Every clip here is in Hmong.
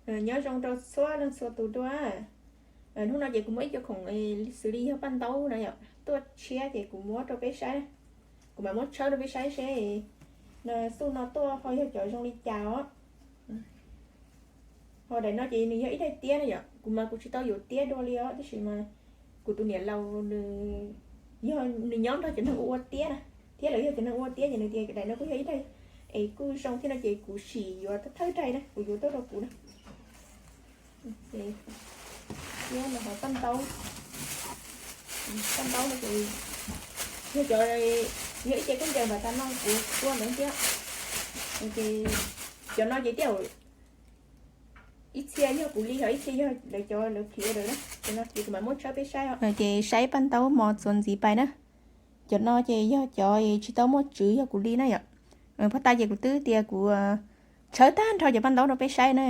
Nyob zoo rau txhua leej txhua tus dua. Hnub no ces kuv muab ib co khoom xws li yog paj ntaub na yom tuaj tshiab ces kuv muab rau peb saib. Kuv mam muab tshawb rau peb saib seb xub no tuaj ho yog cov zoo li cas os. Ho daim no ces nws yog ib daim tiab na yom, kuv mas kuv tsis tau yuav tiab dua li os, tab sis mas kuv tus niam laus nws yog nws nyob nrog cov neeg ua ua tiab na, thiab lawv yog cov neeg ua ua tiab ces nws tias daim no kuj yog ib daim es kuj zoo thiab no ces kuv sim yuav thawj daim na, kuv yuav tuaj rau kuv na. Ces nyob no ho paj ntaub, paj ntaub no ces yog cov, yog ib ce khaub ncaws npam tas no kuv ua ntawd thiab. Ces cov no ces tiaj ib txhia yog kuv li, ho ib txhia yog lawv cov lawv phim ua daws na. Ces no ces kuv mam muab tshawb peb saib os. Ces saib paj ntaub mos txuas ntxiv pais na. Cov no ces yog cov tsis tau muaj tswv yog kuv li na yom. Phoj ta ces kuv twb tias kuv tshawb tag nrho cov paj ntaub rau peb saib na,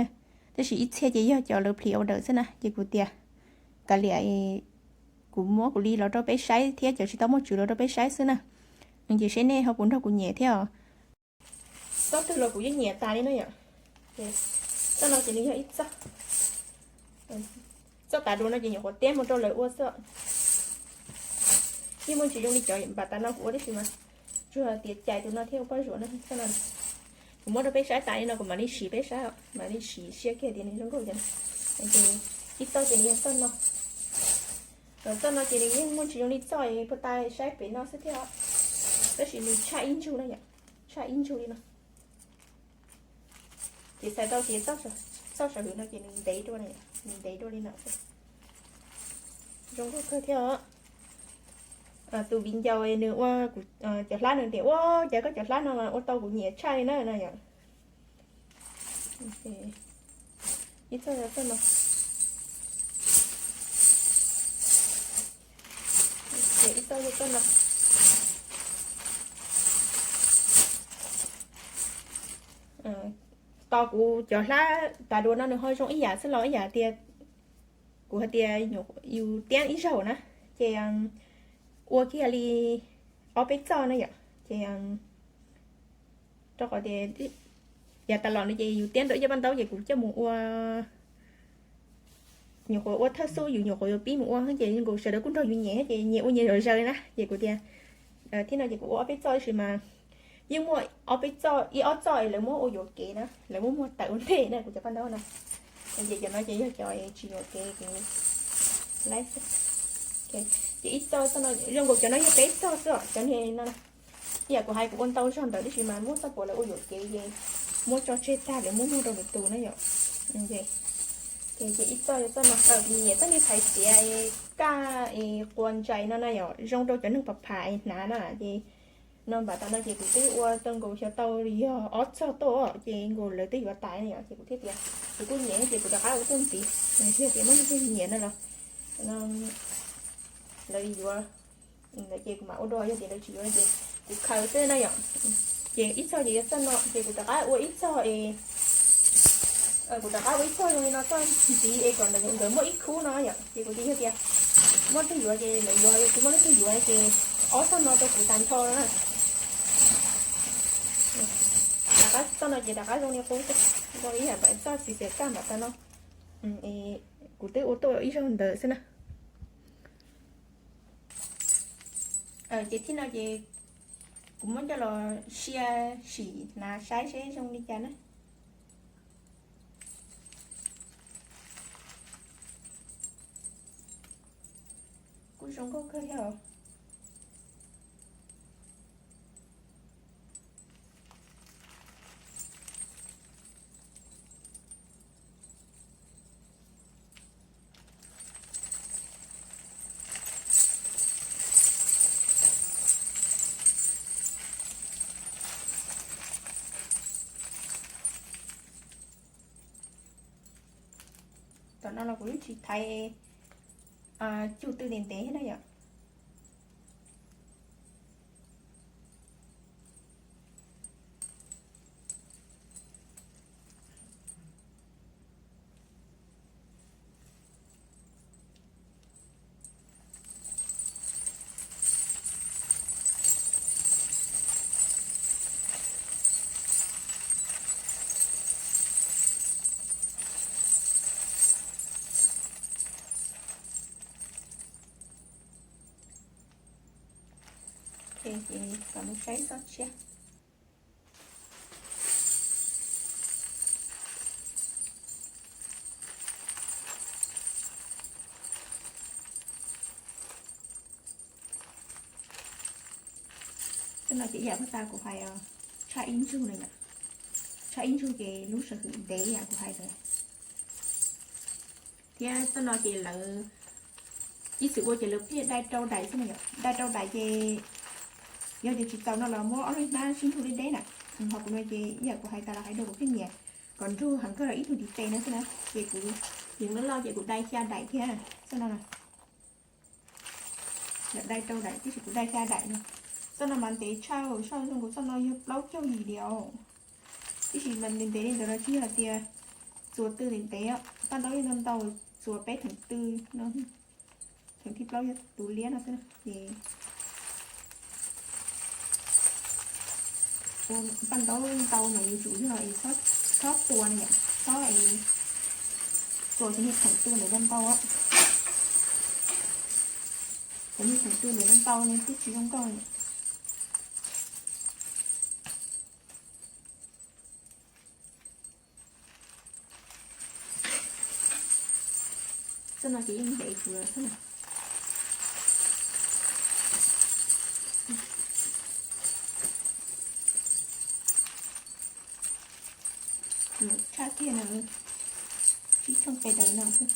tab sis ib txhia ces yog cov lawv phim ua daws xwb na, ces kuv tias kav liam kuv muab kuv li los rau peb saib thiab cov tsis tau muaj tswv los rau peb saib xwb na. Ces seb nej ho puas nrog kuv nyiam thiab os. Txoj twg los kuv yeej nyiam tas li na yom. Txoj no ces nws yog ib txoj, txoj tav dua no ces nyuam qhuav tiab mus rau lawv ua xwb. Yeej muaj ntsis zoo li cov npam tas no kuv ua tib si mas, tsuas tias cais tus no thiab ua paj zuam no. Kuv muab rau peb saib tas li no kuv mam li sim peb saib, mam li sim siab kiag tias nws zoo nkauj cas. Ib txoj ces nws yog txoj no, txoj no ces nws yeej muaj ntsis zoo li txoj puag ta saib pem no xwb thiab, tab sis nws tshaj ib ntsug na yom, tshaj ib ntsug li no. Ces txhais tau tias txoj saum hwm no ces nws ntev dua, nws ntev dua li no. Zoo nkauj kawg thiab os. Tus viv ncaus nws ua, cov hlab nws tias ua cas koj cov hlab no mas ua tau kuv nyiam tshaj li na no yom. Ib txoj yog txoj no, ib txoj yog txoj no. Tos kuv cov hlab tas dua no nws ho zoo ib yam xwb los ib yam tias kuv hais tias yus tiab ib zaug na, ces ua kiag li ob peb txoj na yom, ces rau qhov tias yav tas los no ces yus tiab ntau ib co paj ntaub ces kuv coj mus ua, nyuam qhuav ua thawj xub yus nyuam qhuav yuav pib mus ua ces nkaus sawv daws kuj nrog yus nyem ces nyias ua nyias zom zaws na, ces kuv tias thiab no ces kuv ua ob peb txoj tab sis mas yeej muaj ob peb txoj, ib ob txoj lawv muab ua yuam kev na, lawv muab muag tawm ua ntej na kuv cov paj ntaub no. Ces cov no ces yog cov tsis yuam kev kuv laib xwb. Ces ib txoj txoj no zoo nkaus cov no yog peb txoj xwb os, cov niag no. Ib yam kuv hais kuv ua ntau zog ntawd tab sis mas muab txoj puas lawv ua yuam kev ces muab tso tseg tag lawv muab muag rau lwm tus na yom. Ces ib txoj yog txoj no, kuv nyiam txoj niag phaiv txiav kaj es quas ntsais no na yom, zoo rau cov neeg pam pham es hnav na ces no npam tas no ces kuv twb ua tau nkaus xyov tau yog ob txog tuaj ces nkaus lawv twb yuav tas na yom, ces kuv thiaj tias kuv kuj nyiam ces kuv rov qab ua tuaj ntxiv, yog tias muaj leej twg nyiam no los lawv yuav ntawd ces kuv mam ua dua, yog tias lawv tsis yuav ces kuv khaws xwb na yom. Ces ib txoj ces yog txoj no ces kuv rov qab ua ib txoj es kuv rov qab ua ib txoj zoo li no txoj ntxiv es kom nkawd muaj ib khub no yom, ces kuv tias yog tias muaj leej twg yuav ces lawv yuav, kuv muaj leej twg yuav ces ob txoj no rau kuv tas nrho no na. Rov qab txoj no ces rov qab zoo li qub, zoo li yam npam txoj txiv txiav kaj npam tas no. Kuv twb ua tuaj ib zaug ntawd xwb na. Ces thib no ces kuv muab coj los sia sim hnav saib seb zoo li cas na. Kuj zoo nkauj kawg thiab os. Tom no los kuv yeej tsis thaiv cug tw ntev ntev thiab na yom. Ces kom nws saib txhob tshiab. Tej no ces ib yam li tas kuv hais, tshaj ib ntsug na yom, tshaj ib ntsug ces lub sij hawm ntev yam kuv hais ntawd. Thiab tej no ces lawv ib txwm ua ces lawv pheej dai rau daim xwb na yom, dai rau daim ces yog tias tsis txaus no los muab ob lub hnab sib nrug deb deb na. Ho kuv no ces ib yam kuv hais tas los hais dua kuv pheej nyiam kom nrug heev kawg rau ib tug ntiv tes no xwb na. Ces kuv yeej loj loj ces kuv dai xya daim thiab xwb no. Lawv dai rau daim tiam sis kuv dai xya daim no. Txoj no mas ntev tshaj, soj zoo nkaus txoj no yog plaub caug yim diam. Tiam sis mas ntev ntev li ntawd los tsis yog hais tias txuas tw ntev ntev, paj ntaub yeej ntau ntau, txuas peb theem tw no, theem thib plaub yog tus liab no xwb ces paj ntaub ntau mas yuav tsum yog es txhob tua na yom, txhob es txuas cov niag theem tw ntawd ntau ntau, cov niag theem tw ntawd ntau ntau no twb tsis zoo nkauj. Txoj no ces yeej ntev kuv lawm thiab. Tshaj kiag no, tsib thooj pes daws no xwb.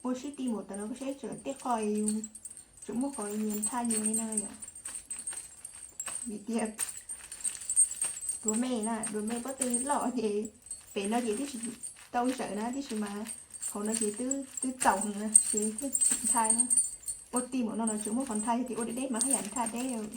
Ua sib ti mus tas no koj saib tseem tej qho, tseem muaj qhov nyias ntha nyias li no yom. Vim tias duas me na, duas me pob tw loj ces pem no ces tib si tau zawm na, tib si mas hauv no ces twb txaus heev na ces thiaj ntha no. Ua ti mus no los tseem muaj qhov ntha, yog tias ua deb deb mas haj yam ntha deb.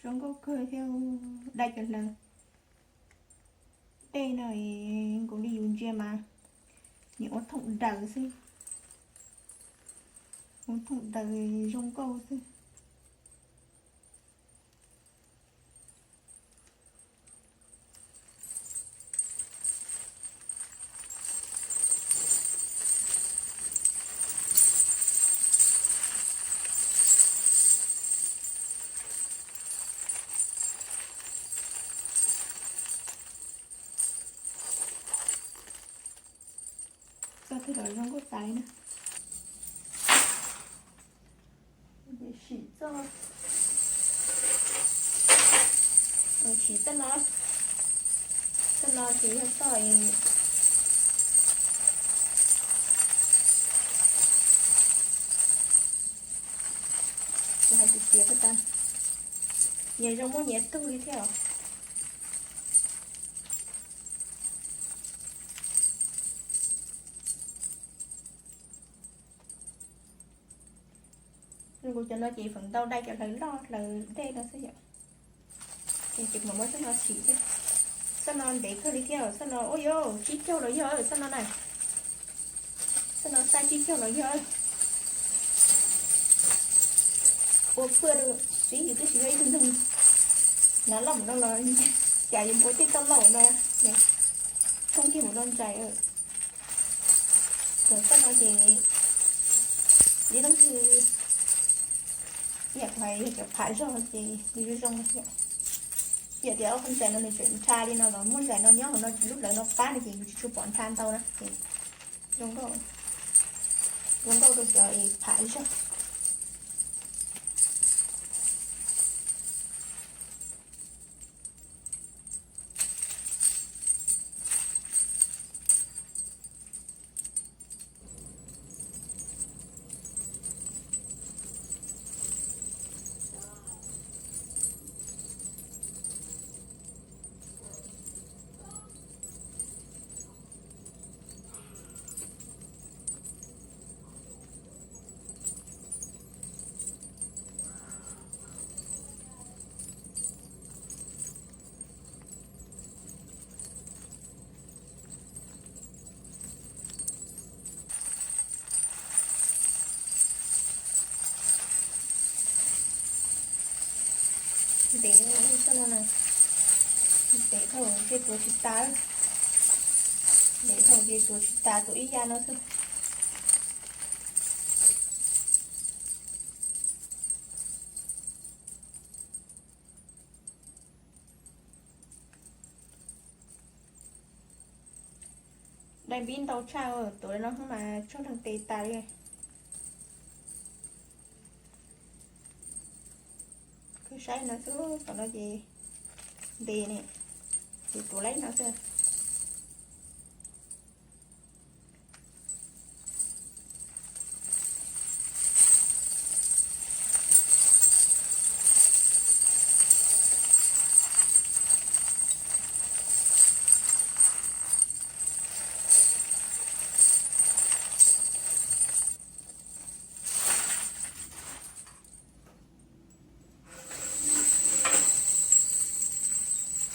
Zoo nkauj kawg thiab, dai cov hlaws dej no nkaus li yus ntsia mas nws ua thooj daws xwb, ua thooj daws zoo nkauj xwb. Txoj twg los zoo nkauj tas li na. Sim txoj, sim txoj no, txoj no ces yog txoj kuv hais tias tias tas, nyias zoo muab nyias tug li thiab os. Kuv cov no ces feem ntau dai cov hlaws loj hlaws dej no xwb yom. Ces kuv mam muab txoj no sim xwb. Txoj no ntev kawg li thiab, txoj no ua yuav tsib caug los yog txoj no na. Txoj no xaij tsib caug los yog. Ua phuaj rau tib yus twb tsis yog ib tug neeg hnav loj mus no los cas yuav mus ua tej toj laum na, thooj kiag mus no ntsais. Txoj no ces ib leej twg yam kuv hais yog cov pham zog ces nws zoo zoo. Yam tias ob qho ntsais no nws tseem nrha li no los muaj ntsais no nyob hauv no lub hlawv no pab no ces yus tsis tshua pom nrha ntau na ces Zoo nkauj, zoo nkauj rau cov es pham zog. Ntev txoj no na, ntev dhau ces tuav tsis tas, ntev dhau ces tuav tsis tas, tuav ib yam no xwb. Dai npib ntau tshaj, tuav no mas tso leeg tes tas li. Kawg saib no xwb, tom no ces ntev ne, ces tuav laib no xwb.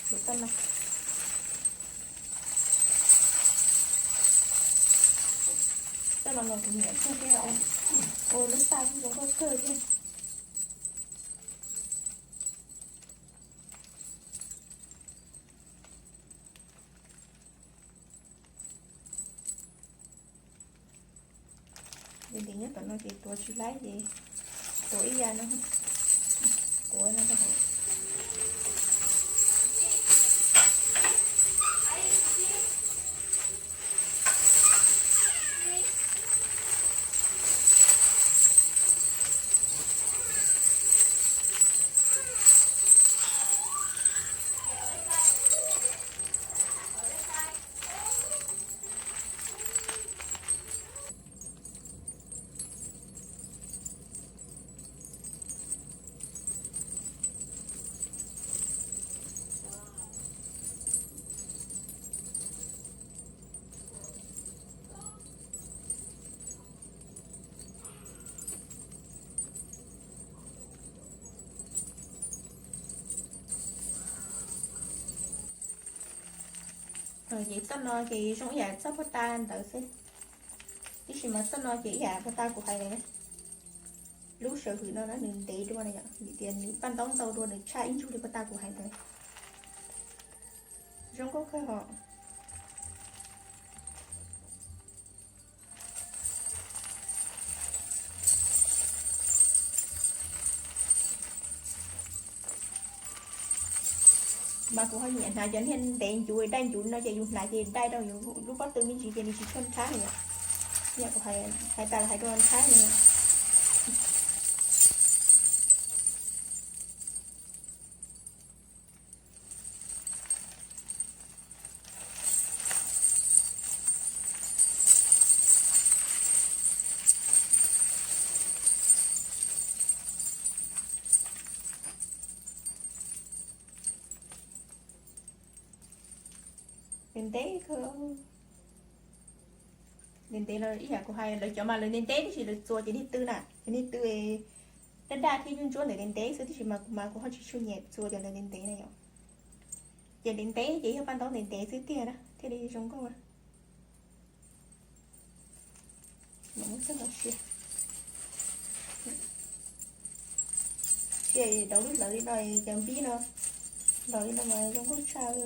Tuav txoj no, txoj no los kuv nyiam kawg thiab, ua lub paj zoo nkauj kawg thiab. Ces ntev nyob tom no ces tuav tsis laib ces tuav ib yam no, tuav no rau hauv. Ces txoj no ces zoo ib yam txoj puag ta ntawd xwb, tab sis mas txoj no ces ib yam puag ta kuv hais lawm na. Lub sawv hwm no na nws ntev dua na yom, vim tias nws paj ntaub ntau dua nws tshaj ib ntsug li puag ta kuv hais ntawd. Zoo nkauj kawg hos. Mas kuv ho nyiam hnav cov niag ntev ncuv dai ncuv no ces yus hnav ces dai rau yus lub pob tw me ntsis ces nws tsis tshua ntxhab na yom. Yam kuv hais tas los hais dua ntxhab no. Ntev ntev kawg. Ntev ntev no ib yam kuv hais lawv cov mas lawv ntev ntev tab sis lawv txuas cov niag tw na, cov niag tw daj daj thiab ntsuab ntsuab ntawd ntev ntev xwb tab sis mas kuv mas kuv ho tsis tshua nyiam txuas cov ntawd ntev ntev na yom. Ces ntev ntev ces yog paj ntaub ntev ntev xwb tiag na thiaj li zoo nkauj. Sia, sia daus lub hlawv li no, cov npib no los li no mas zoo nkauj tshaj.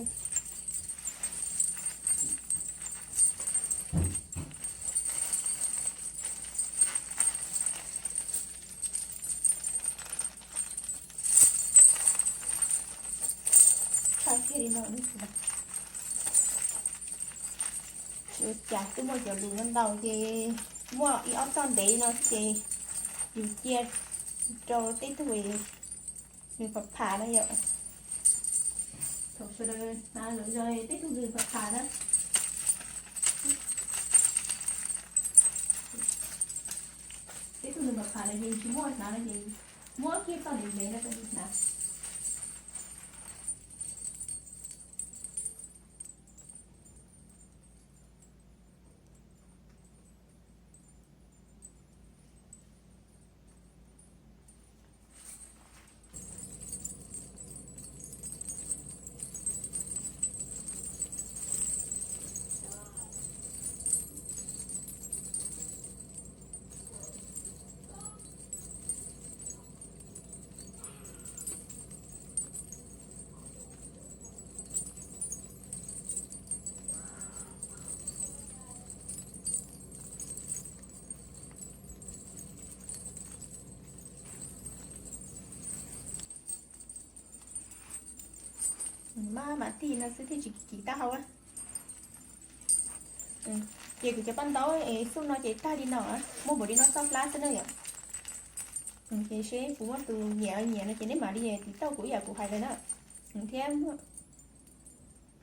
Tshaj kiag li no. Ua cas twb muaj cov lus no ntau ces muaj ib ob txoj ntev no ces yus cia rau tej tug nws phav phav na yom. Thaum sawv daws hnav lawm zog tej tug nws phav phav na, tej tug nws phav phav na ces tsis muaj hnav no ces muab kiag txoj ntev ntev no rau yus hnav. Maj mam tig no xwb thiaj tsis kim taub hau. Ces kuv cov paj ntaub es xub no ces tag li no, muaj npaum li no txoj hlab xwb na yom. Ces seb puas muaj tus nyiam nyiam no ces nej mam li tiv tauj kuv ib yam kuv hais lawm na. Thiab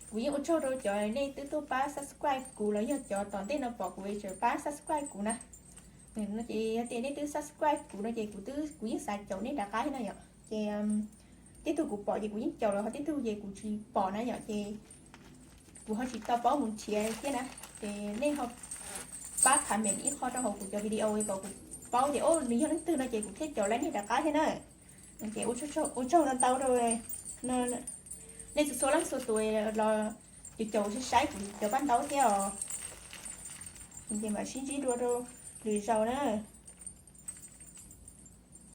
kuv yeej ua tsaug rau cov nej twb tuaj pab subscribe kuv los yog cov tom ntej no pom kuv es tseem pab subscribe kuv na. No ces yog tias nej twb subscribe kuv no ces kuv twb kuv yeej xav caum nej rov qab thiab na yom. Ces tej tug kuv pom ces kuv yeej caum lawm, ho tej tug ces kuv tsis pom na yom, ces kuv ho tsis tau paub mus nrhiav thiab na. Ces nej ho pab comment ib qho rau hauv kuv cov video kom kuv paub tias o nws yog leej twg no ces kuv thiaj caum laib nej rov qab thiab na. Ces ua tsaug ntau ntau rau nej txhua txhua leej txhua tus los caum caum saib saib kuv cov paj ntaub thiab os. Ces mam sib ntsib dua rau lwm zaus na.